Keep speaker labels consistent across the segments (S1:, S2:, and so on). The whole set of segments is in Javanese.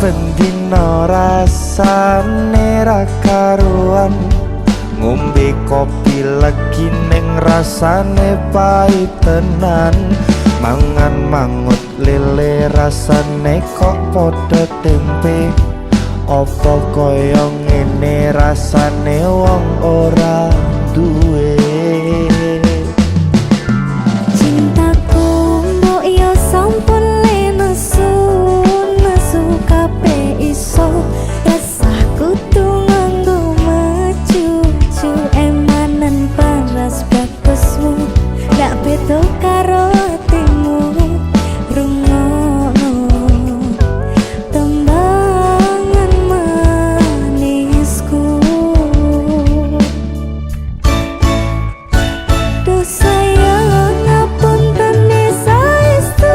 S1: Saben dina rasane ra karuan, ngombe kopi legi ning rasane pahit tenan, mangan mangut lele rasane kok padha tempe. Apa kaya ngene rasane wong ora duwe?
S2: Cintaku mbok yo sampun le nesu nesu kabeh iso, rasah kudu nganggo mecucu, emanen paras bagusmu ndak beda karo atimu. Rungokno tembangan manisku. Duh sayang, ngapunten saestu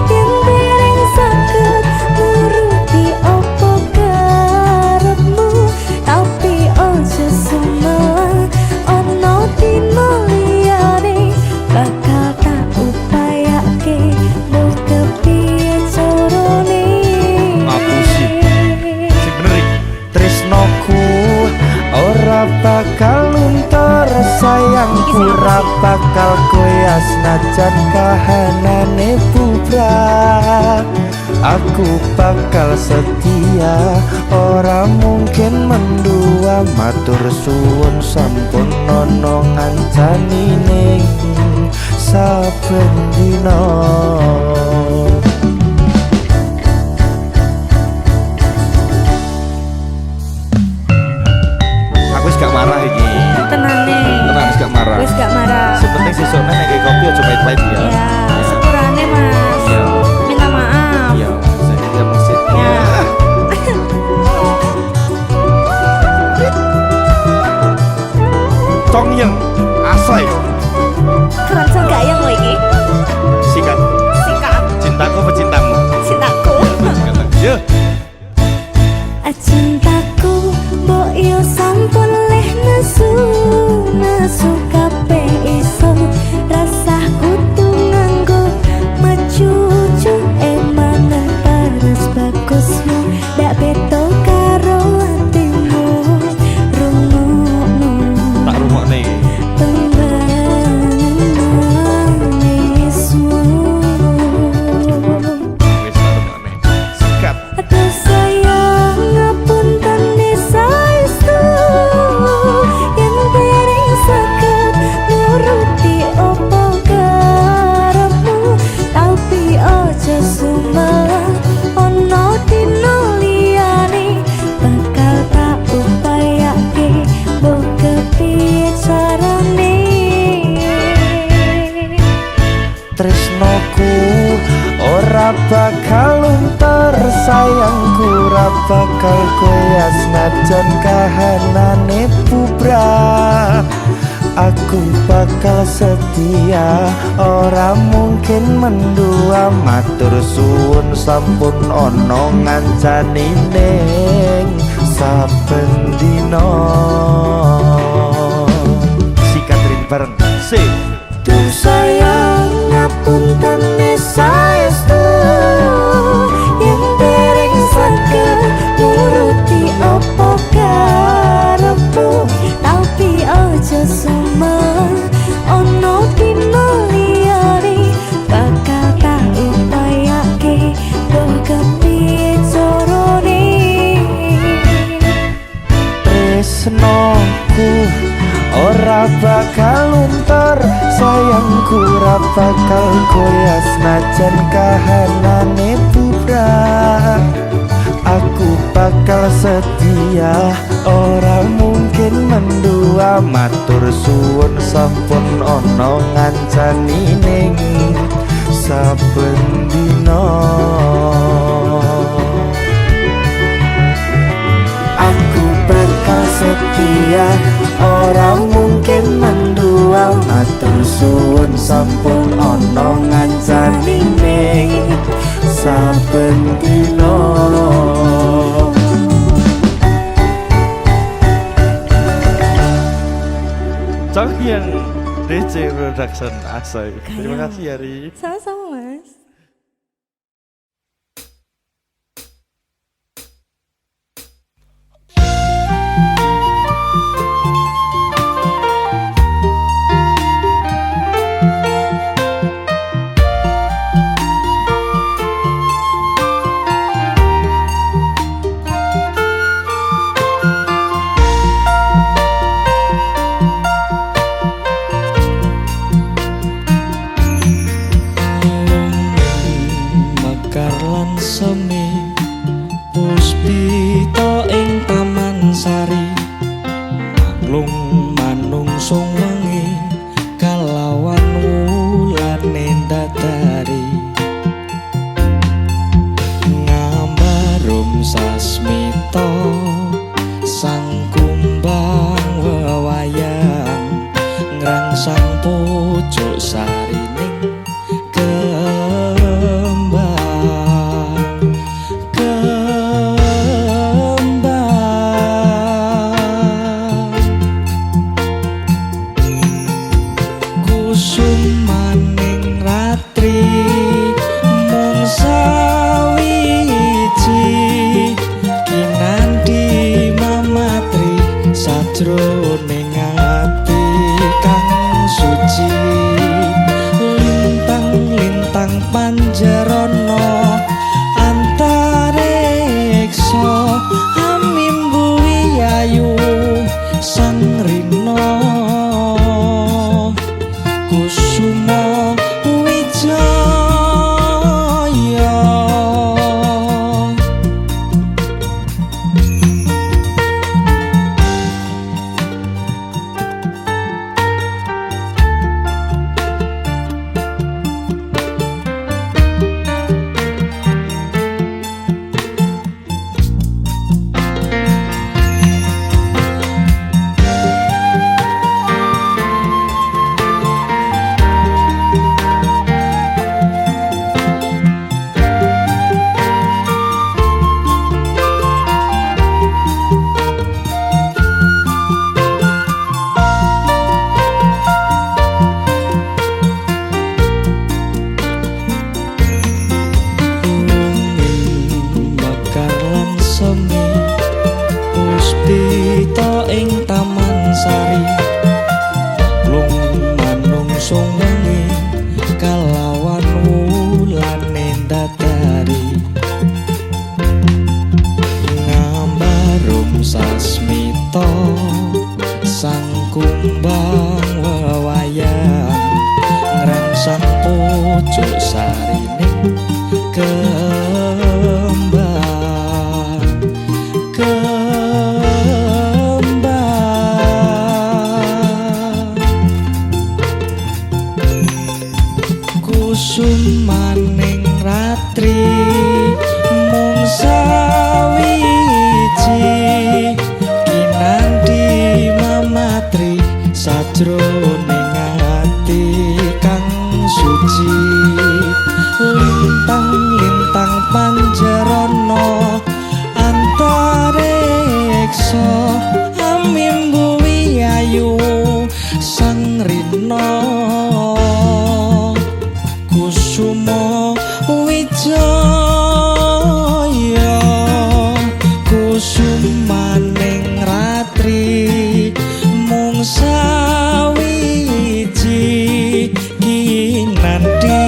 S2: yen dereng saged nuruti opo karepmu, tapi ojo sumelang, ono dino liyane bakal tak upayake mbuh kepiye carane.
S1: Ngapusi. Sing bener iki. Tresnoku ora bakal luntur, sayangku ora bakal goyah najan kahanane bubrah. Aku bakal setia, ora mungkin mendua. Matur suwun sampun nono ngancani ning saben dina. Aku wis gak marah iki.
S2: Tenane.
S1: Tenang, wis gak marah.
S2: Wis gak marah.
S1: Sing penting sesuk nek gawe kopi aja pahit-pahit ya.
S2: Ya, sepurane, Mas.
S1: Iya.
S2: Minta maaf.
S1: Iya, saya dia musik.
S2: Ya.
S1: Congyeng, asai,
S2: Keroncong gayeng lho iki.
S1: Sikat.
S2: Sikat.
S1: Cintaku apa cintamu?
S2: Cintaku.
S1: Yo.
S2: Cintaku mbok yo sampun leh nesu nesu kabeh iso, rasah kudu nganggo mecucu, emane paras bagusmu ndak beda karo atimu. Rungokno
S1: Tak rungokne iki.
S2: Tembangan manismu.
S1: Wis tak rungokne. Sikat.
S2: Aduh sayang, ngapunten saestu yen dereng saged nuruti opo karepmu, tapi aja sumelang, ono dino liyane bakal tak upayake mbuh kepiye carane.
S1: Tresnoku ora bakal luntur, sayangku ora bakal goyah najan kahanane bubrah. Aku bakal setia, ora mungkin mendua. Matur suwun sampun ono ngancani ning saben dina. Sikat rin bareng. Si.
S2: Duh sayang, ngapunten saestu yen dereng saged nuruti opo karepmu, tapi aja sumelang, ono dino liyane bakal tak upayake mbuh kepiye carane.
S1: Tresnoku ora bakal luntur, sayangku ora bakal goyah najan kahanane bubrah. Aku bakal setia, ora mungkin mendua. Matur suwun sampun ono ngancani ning saben dina. Aku bakal setia, ora mungkin mendua. Matur suwun sampun ono ngancani ning saben dina. Congyeng DC Production Asoy. Terima
S2: Gayeng.
S1: Kasih, Ari.
S2: Sama-sama, Mas.
S1: semi, puspita ing taman sari, manglung manungsung wengi kalawan wulane ndadari. Ngambarum sasmita sang kumbang wewayang, ngrangsang pojok sarining kembang kembang. Kusumaning ratri mung sawiji, kinanthi mamatri sajroning ati kang suci. Lintang-lintang panjerana antariksa, amimbuhi ayu sang rina. Kusuma Wijaya. Mekar lan semi, puspita ing taman sari, lung manungsung wengi kalawan wulane ndadari. Ngambarum sasmita sang kumbang wewayang, ngrangsang pojok sarining kembang kembang. Kusumaning ratri mung sawiji, kinanthi mamatri sajroning ati kang suci. Lintang-lintang panjerana antariksa, amimbuhi ayu sang rina. Kusuma Wijaya, kusumaning ratri mung sawiji, kinanthi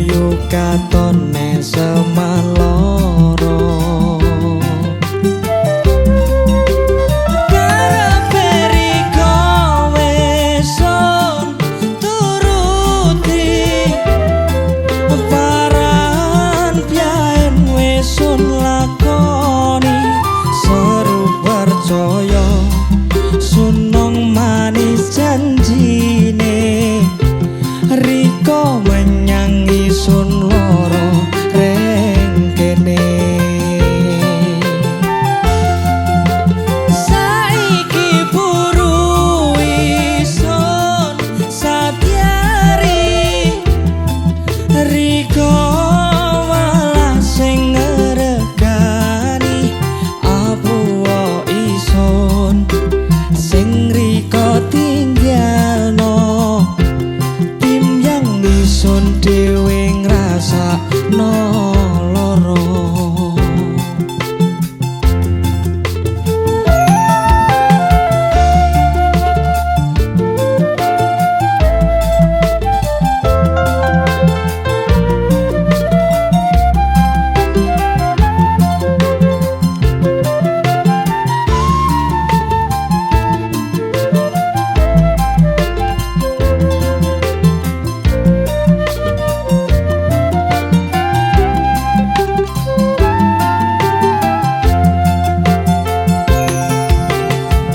S1: gemuyu katone semaloro. Karepe riko weson turuti paran piaen weson lakoni seru percaya sunong manis janjine riko menyang isun loro rengkene. Saiki buru isun satyari riko malah sing ngregani apuwa isun sing riko tinggalno timyang isun dhewe ngrasakno loro.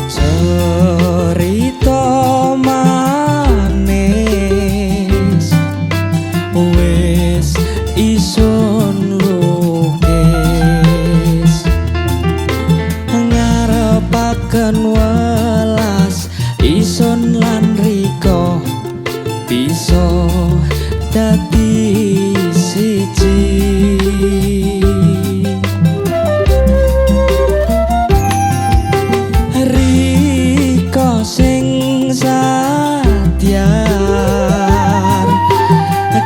S1: Cerita manis wis isun lukis ngarepaken welas isun lan riko bisa dadi siji. Riko sing satyar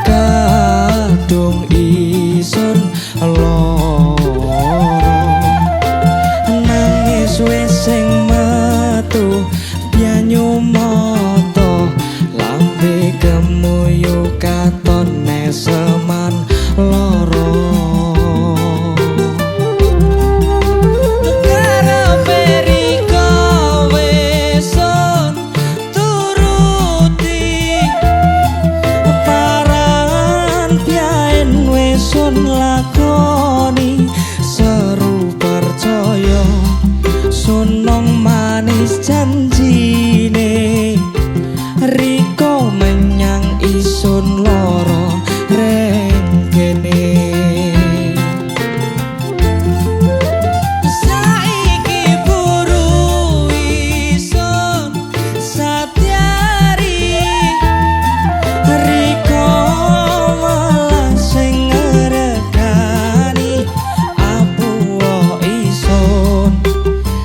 S1: kadung isun loro nangis wis sing metu banyu mata lambe gemuyu katon neseman loro. Karepe riko weson turuti paran piaen weson lakoni seru percaya sunong manis janjine riko menyang isun loro rengkene. Saiki buru isun satyari riko malah sing ngregani apuwa isun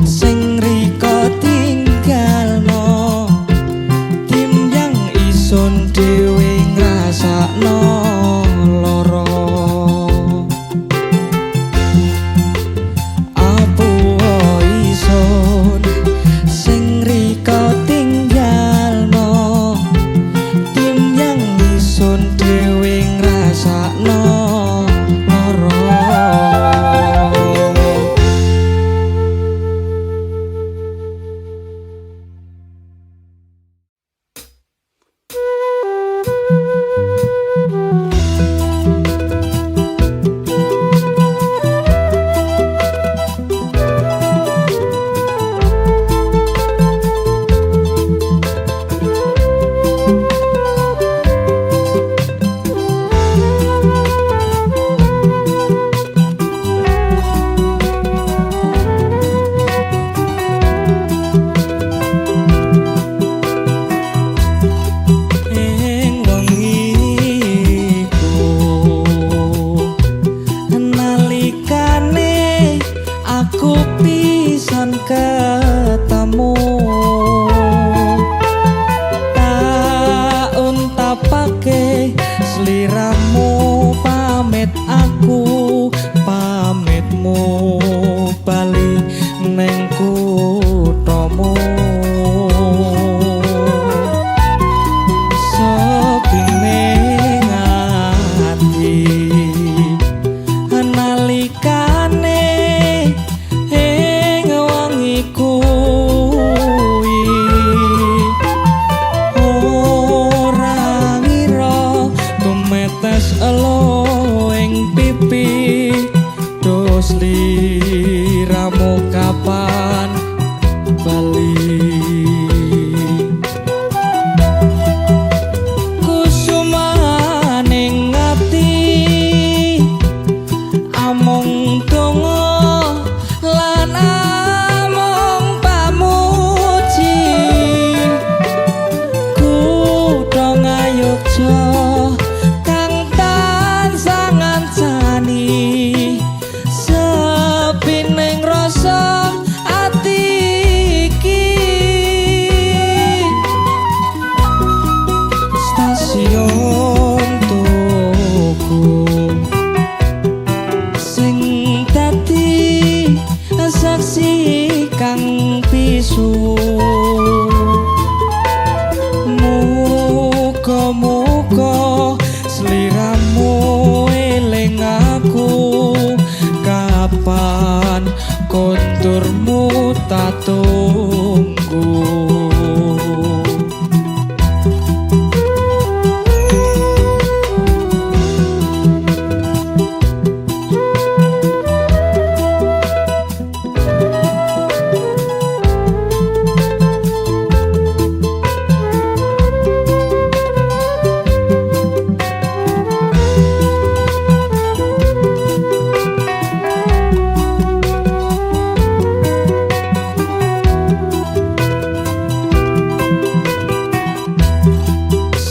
S1: sing riko tinggalno timyang isun dhewe ngrasakno loro. Apuwa isun sing riko tinggalno timyang isun dhewe ngrasakno loro. elo ing pipi dos liramu kapan bali. Kusumaning ati amung donga lan amung pamuji, kutha Ngayogja kang tansah ngancani sepining rasa ati iki. Stasiun Tugu sing dadi saksi kang pisu, muga-muga sliramu eling aku kapan konturmu tak tunggu.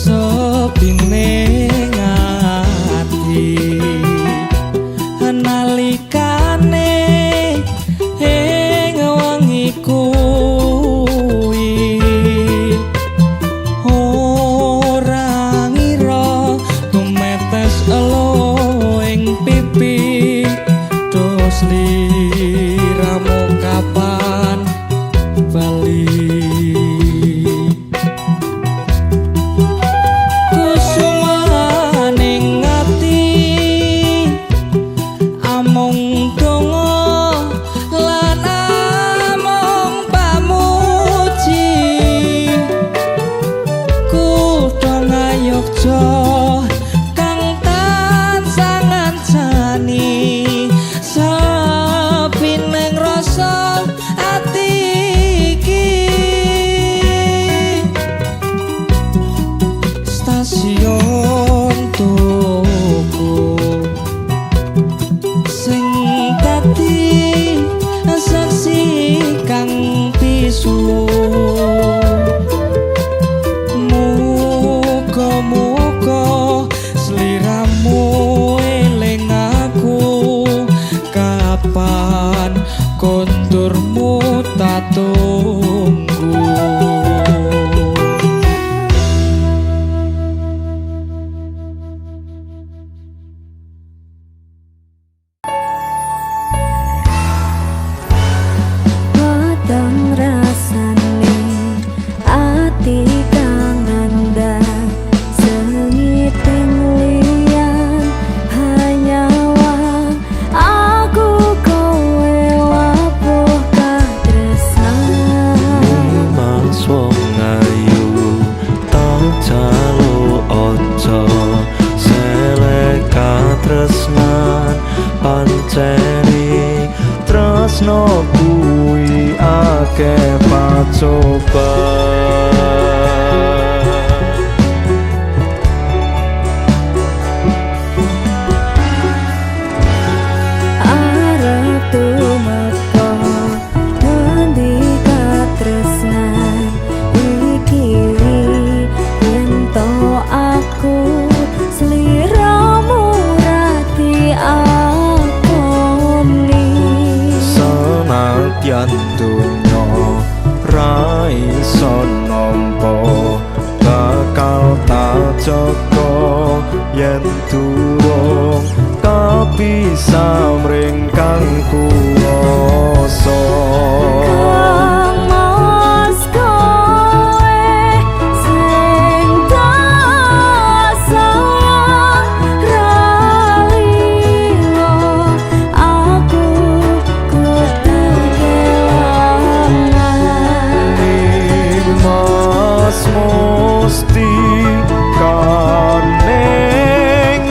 S1: Sepine ati nalikane ing wengi kuwi ora ngira tumetes elo ing pipi dos liramu kapan bali. Kusumaning ati amung donga lan amung pamuji, kutha Ngayogja kang tansah ngancani sepining rasa ati iki. Stasiun Tugu sing dadi saksi kang pisu, muga-muga sliramu eling aku kapan konturmu tak tunggu.
S2: Weteng rasane ati kang nandhang sengiting liyan hanyawa aku kowe labuh katresnan.
S3: Mas wong ayu tak jaluk aja selek katresnan panceni tresno kuwi akeh pacoban.
S2: Arep tumeka ngendi katresnan iki yen to aku sliramu ra diakoni.
S3: Senadyan donya ra iso nampa bakal tak jaga yen durung kapisah mring kang kuwasa.
S2: Kang Mas kowe sing tak sayang ra lilo aku kudu kelangan.
S3: Mas musti kaning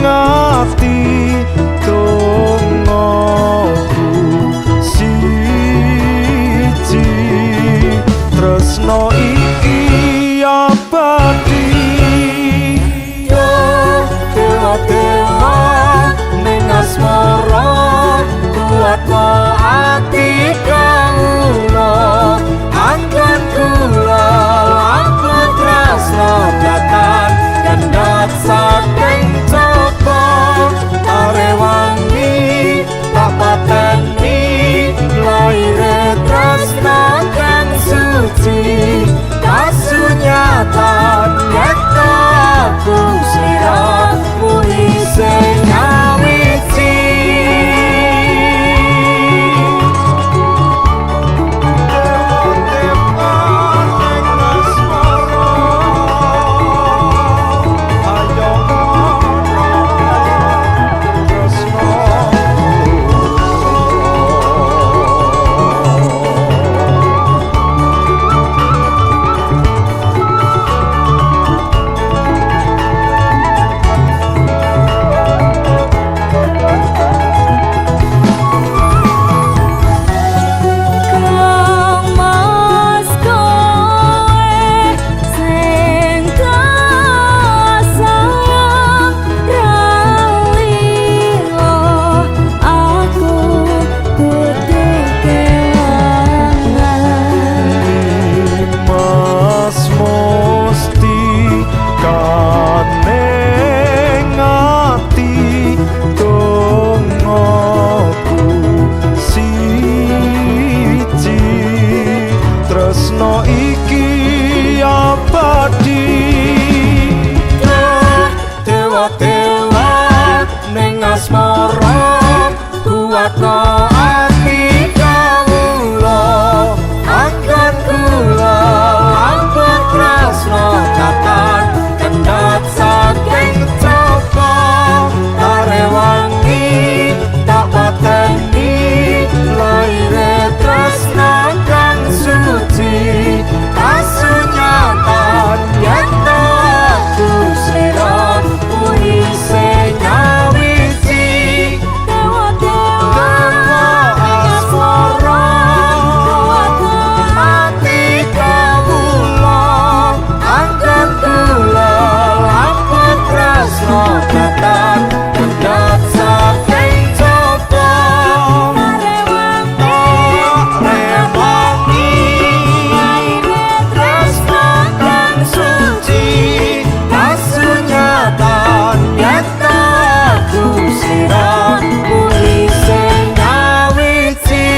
S3: Sliramu isih nyawiji.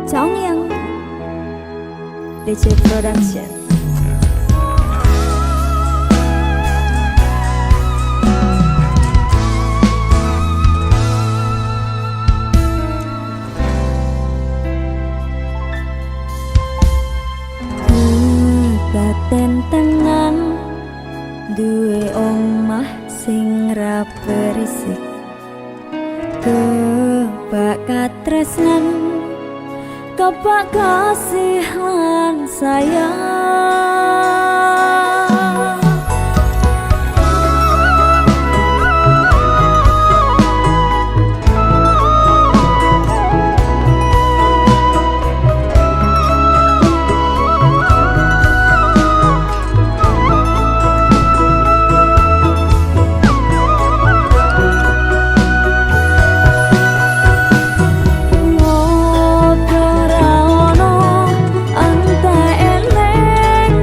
S2: Congyang DC Production. Kebaten tenan duwe omah sing ra berisik, kebak katresnan, kebak kasih lan sayang. Ngopo ra ono enteke ning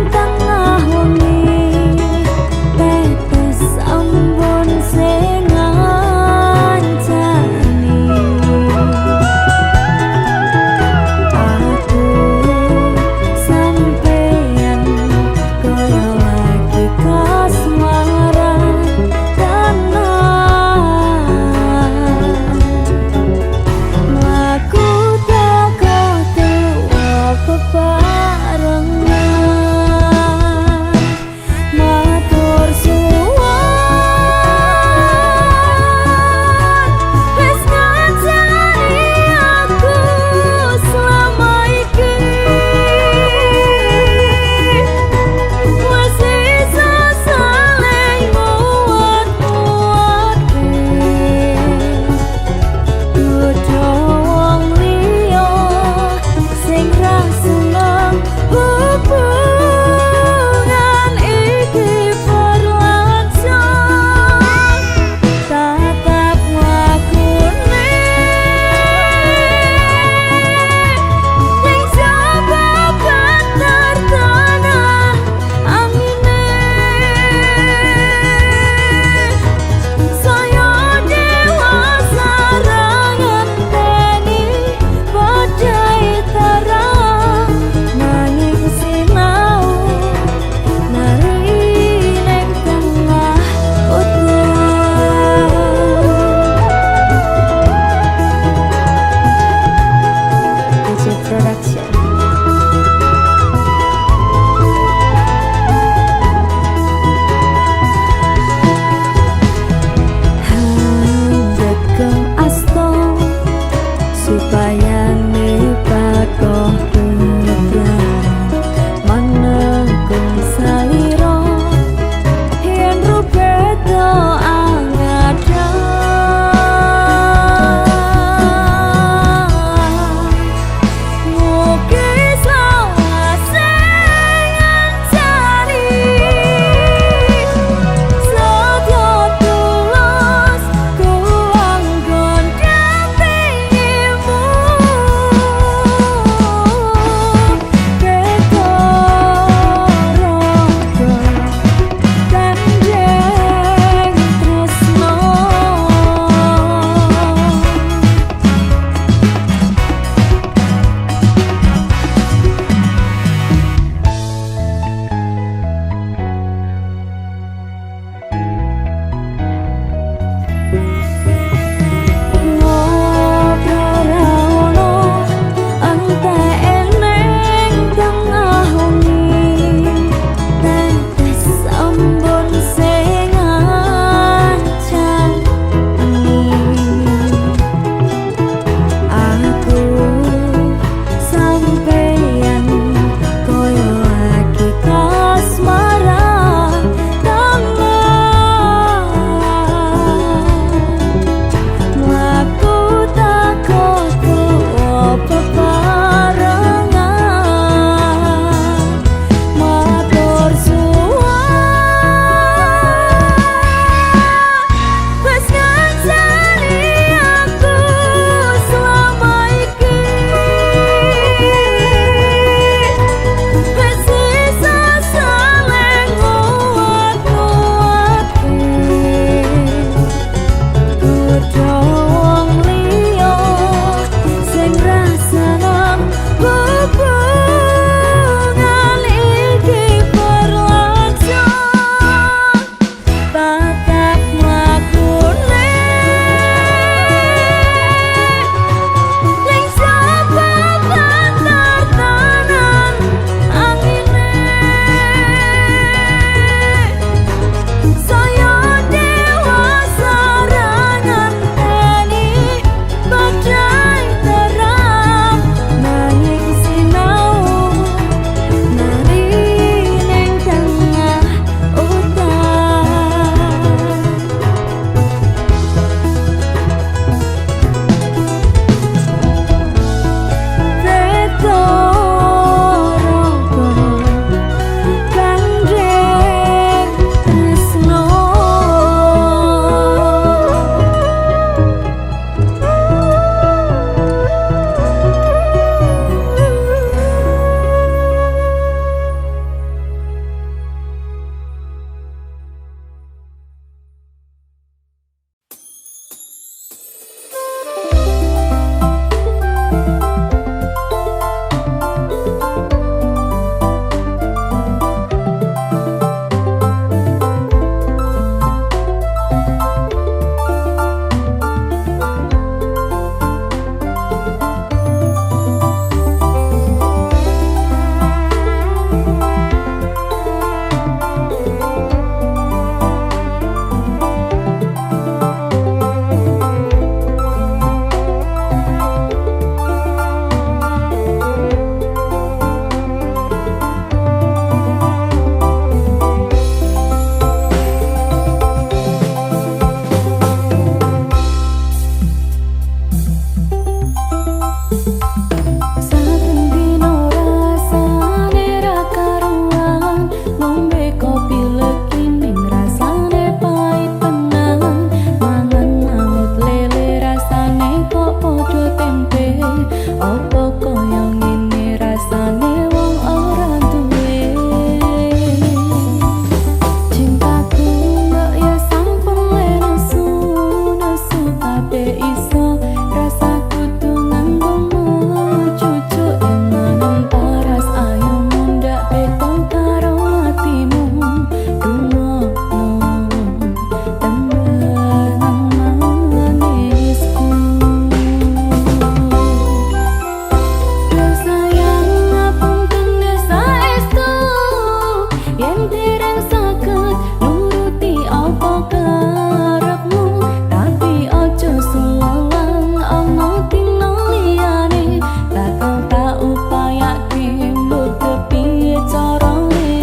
S2: Karepmu, tapi aja sumelang ana dina liyane bakal tak upayake mbok kepiye carane.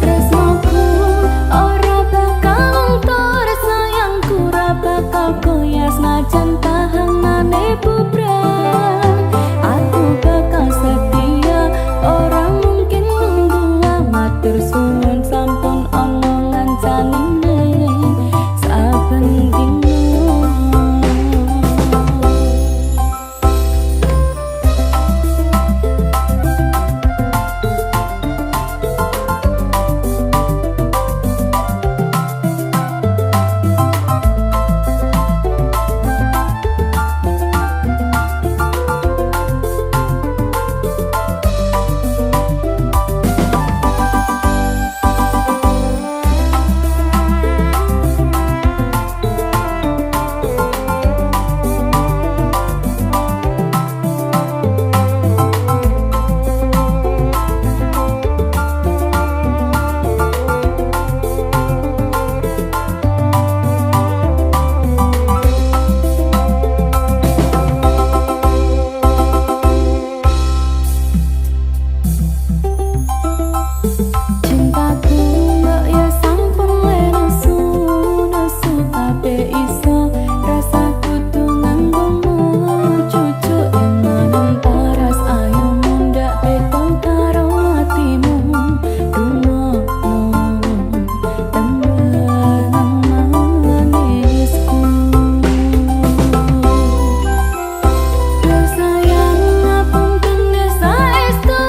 S2: Tresnoku ora bakal luntur, sayangku ora bakal goyah senajan tahanane bubrah. Aku bakal setia, ora mungkin mendua. Matur suwun sampun ana ngancani saben dina. Cintaku mbok ya sampun lenesu nesu kabeh iso rasa kudu nganggo cucuk emanen paras ayo mundak beda karo atimu rungokno tembangan manisku. Duh sayang ngapunten saestu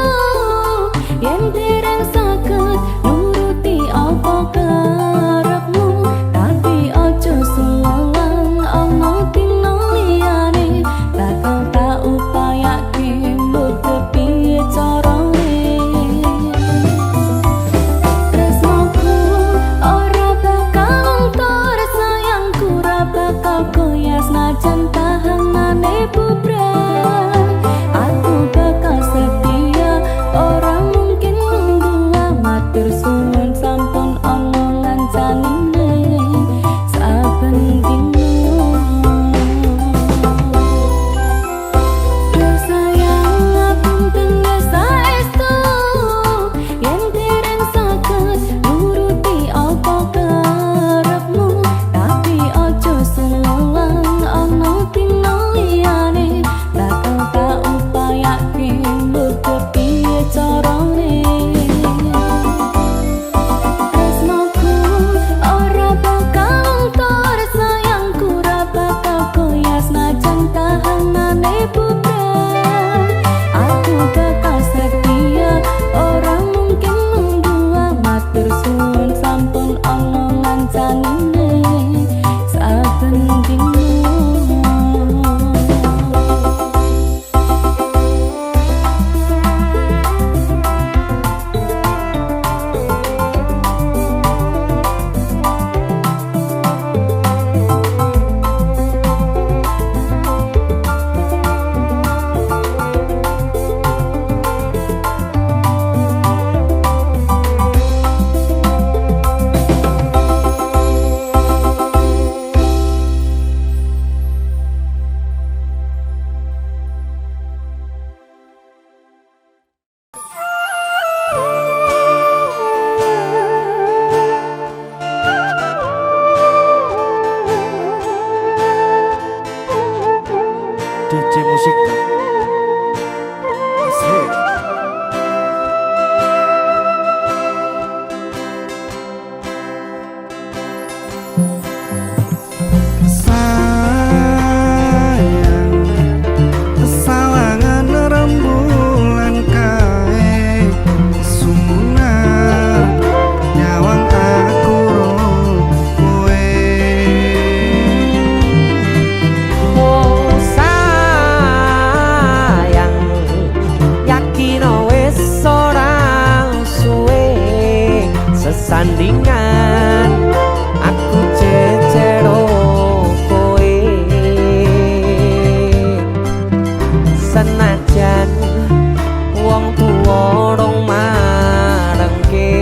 S2: yen dereng saged nuruti apa karepmu, tapi aja sumelang ana dina liyane bakal tak upayake mbok kepiye carane. Tresnoku ora bakal luntur, sayangku ora bakal goyah senajan tahanane bubrah. Aku bakal setia, ora mungkin mendua. Matur suwun sampun ana ngancani saben dina. Duh sayang ngapunten saestu yen dereng saged nuruti apa karepmu, tapi aja sumelang ana dina liyane bakal tak upayake mbok kepiye carane. Tresnoku ora bakal luntur, sayangku ora bakal goyah senajan tahanane bubrah. Aku bakal setia, ora mungkin mendua. Matur suwun sampun ana ngancani saben dina.
S3: DJ musik. Asik. Sayang, sawangan rembulan kae sumunar nyawang aku ro kowe.
S4: Oh sayang, yakin wis ora suwe sesandingan aku cecero kowe, senajan wong tuwa rong marengke.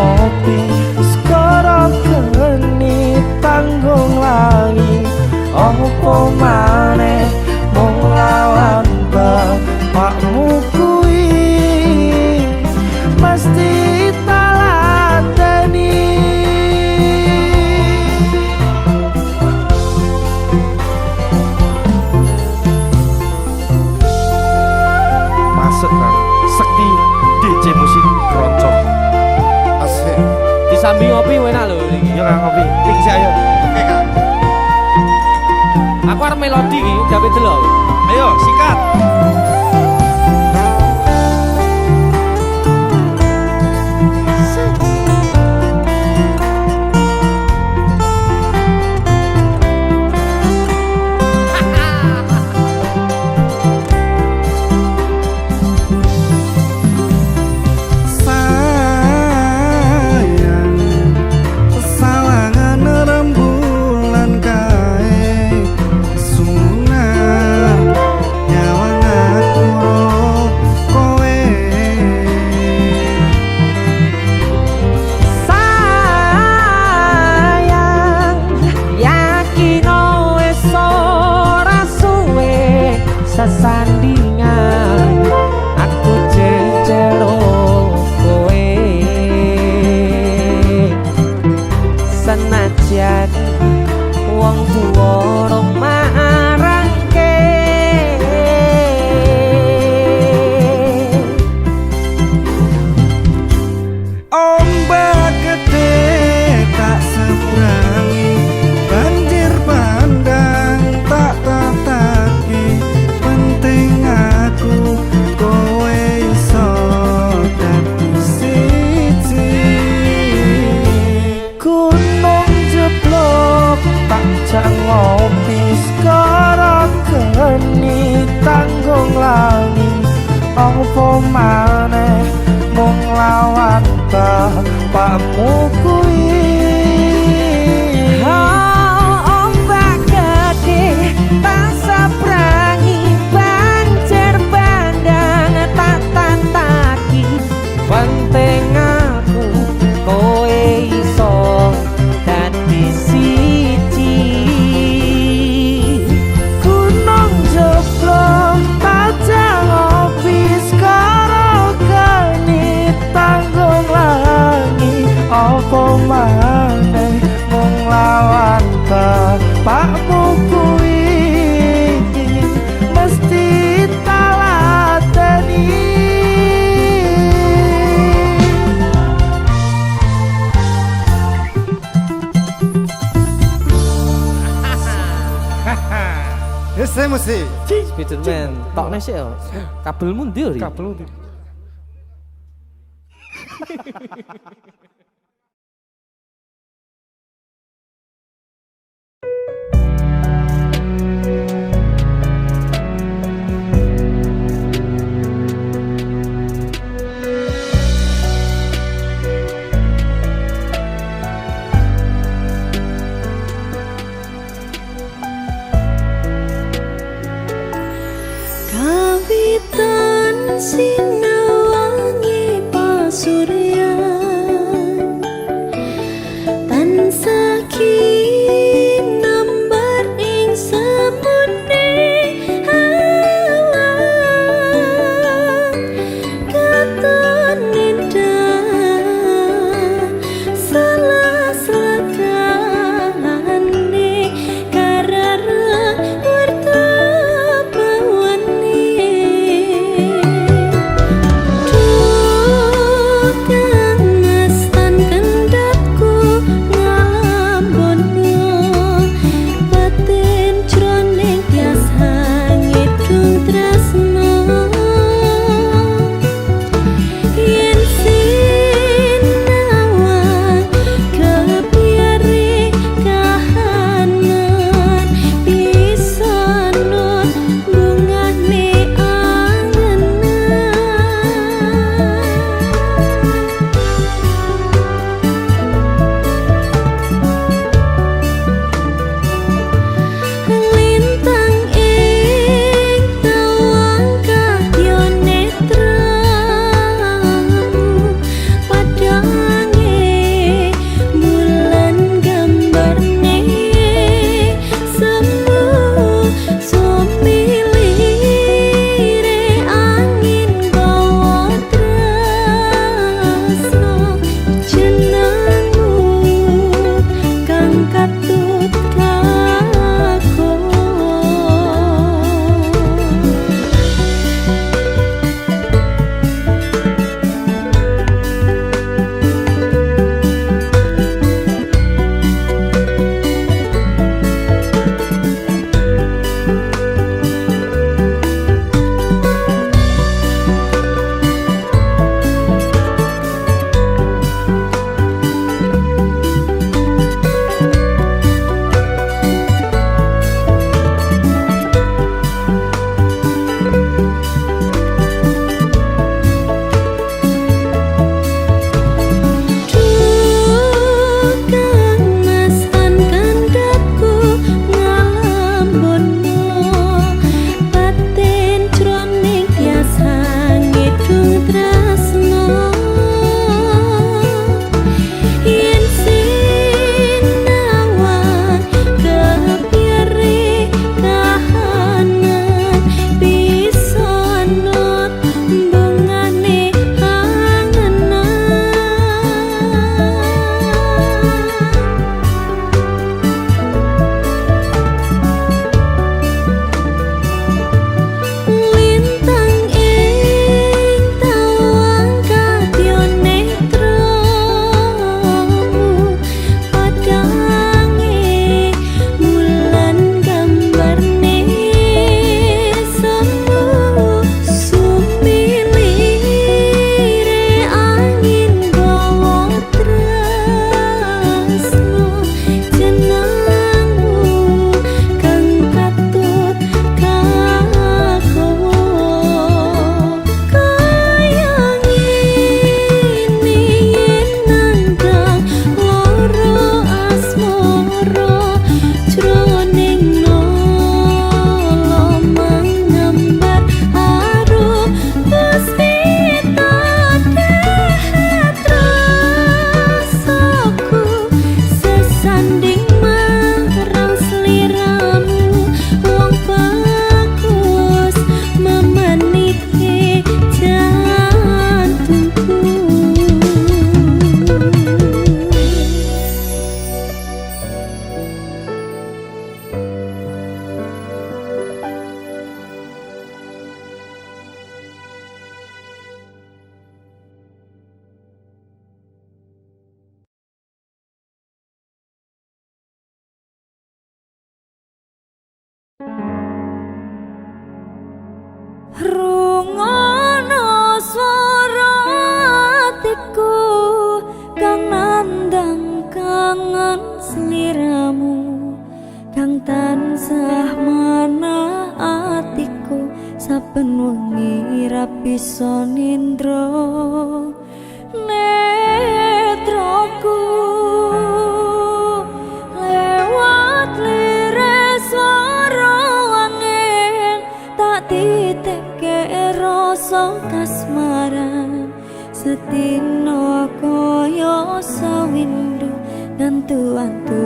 S1: ngopi skoro geni tanggung lagi opo maneh mung lawan bapakmu kuwi mesti talateni.
S3: Masuk kan Sekti DJ musik keroncong.
S5: Asik.
S4: Disambi ngopi enak lho iki.
S3: Yo Kang ngopi. Iki sik ayo.
S5: Oke, Kang.
S4: Aku arep melodi iki, jape delok.
S3: Ayo sikat.
S5: Sayang, sawangan rembulan kae sunar nyawang aku ro kowe.
S4: Sayang, yakin wis ora suwe sesandingan aku jejero kowe. Senajan wong tuwa rong marangke.
S3: Ombak gede tak seberangi, banjir bandang tak tataki. Penting aku kowe iso dadi siji.
S1: Gunung jeblok tak jak ngopi sekarang geni tanggung lali opo maneh mung lawan bapakmu kuwi.
S4: Oh, ombak gede tak seberangi, banjir bandang tak tataki. Penting aku kowe iso dadi siji.
S1: Gunung jeblok tak jak ngopi sekarang geni tanggung lagi opo maneh mung lawan bapakmu kuwi mesti talateni.
S5: DC musik.
S4: Spiderman, tokne sik yo. Kabelmu ndi yo, Ri?
S3: Kabel ndi?
S2: Kawitan sinawangi pasuryan Rungono swara atiku kang nandang kangen sliramu, kang tansah manah atiku saben wengi ra bisa nindra netraku. Lewat liris swara angin tak titipke rasa kasmaran, sedina kaya sawindu ngantu-antu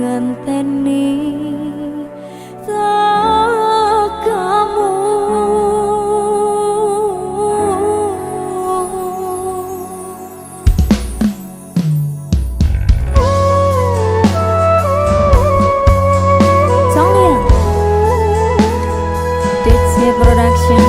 S2: ngenteni tekamu. Songyang DC Production.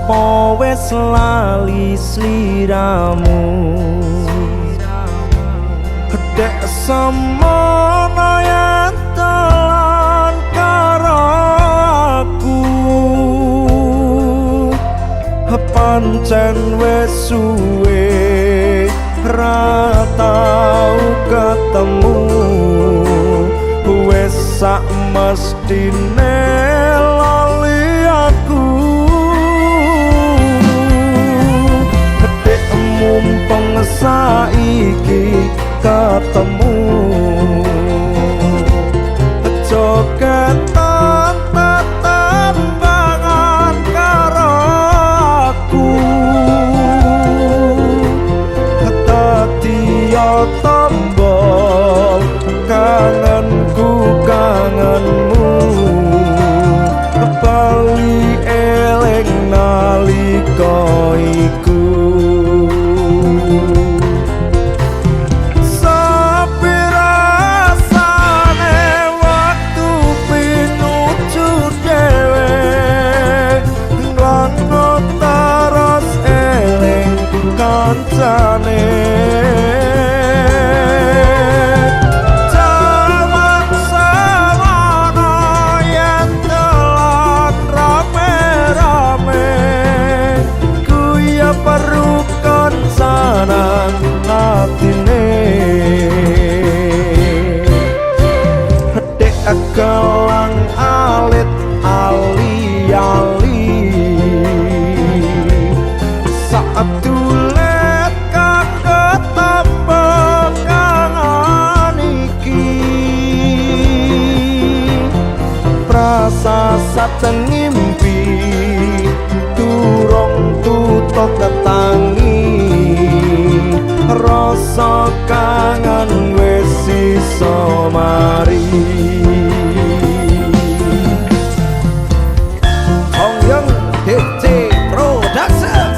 S1: Apa wis lali sliramu? Dek semono yen telan karo aku, pancen wis suwe ra tau ketemu, wis sak mestine lali aku. Dek mumpung saiki ketemu, jogetan tetembangan karo aku. Dadi yo tombo kangenku kangenmu, bali eling nalika iku. Sapirasane waktu pinuju dhewe, nglangut terus eling kancane. Jaman semono yen telan rame-rame, guyub rukun sanang atine. Dek gelang alit ali-ali, saat dulet kang ketemu kangen iki. Prasa ngimpi durung tutuk ketangi, rasa kangen wis iso mari.
S4: Hongyong DC Production.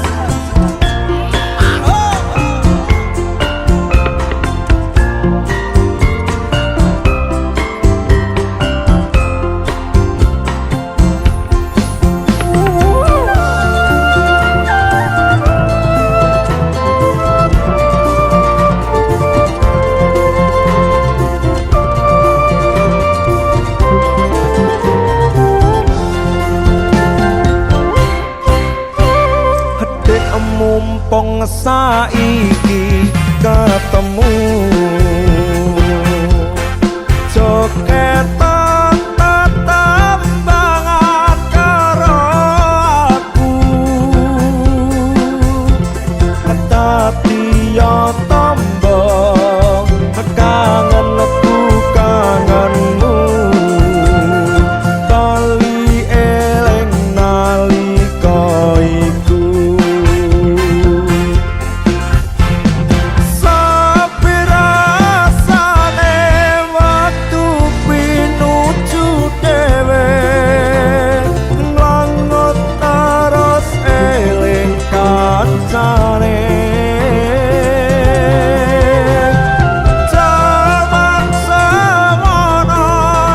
S1: Dek mumpung saiki ketemu, jogetan tetembangan karo aku. Dadi yo tombo kangenku kangenmu, bali eling nalika iku. Sapirasane waktu pinuju dhewe, nglangut terus eling kancane. Jaman semono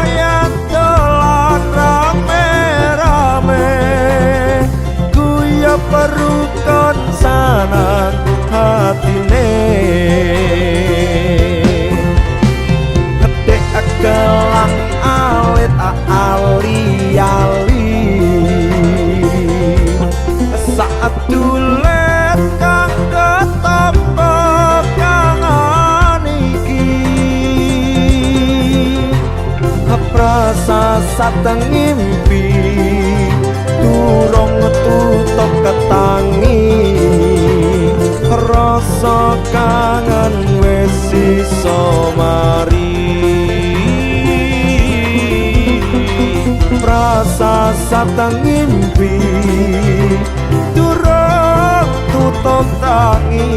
S1: yen dolan rame-rame, guyub rukun sanang atine. Dek gelang alit ali-ali, saat dulet kang ketompo kangen iki. Prasa ngimpi durung tutup ketangi, rasa kangen wis iso mari. Prasa ngimpi durung tutup tangi,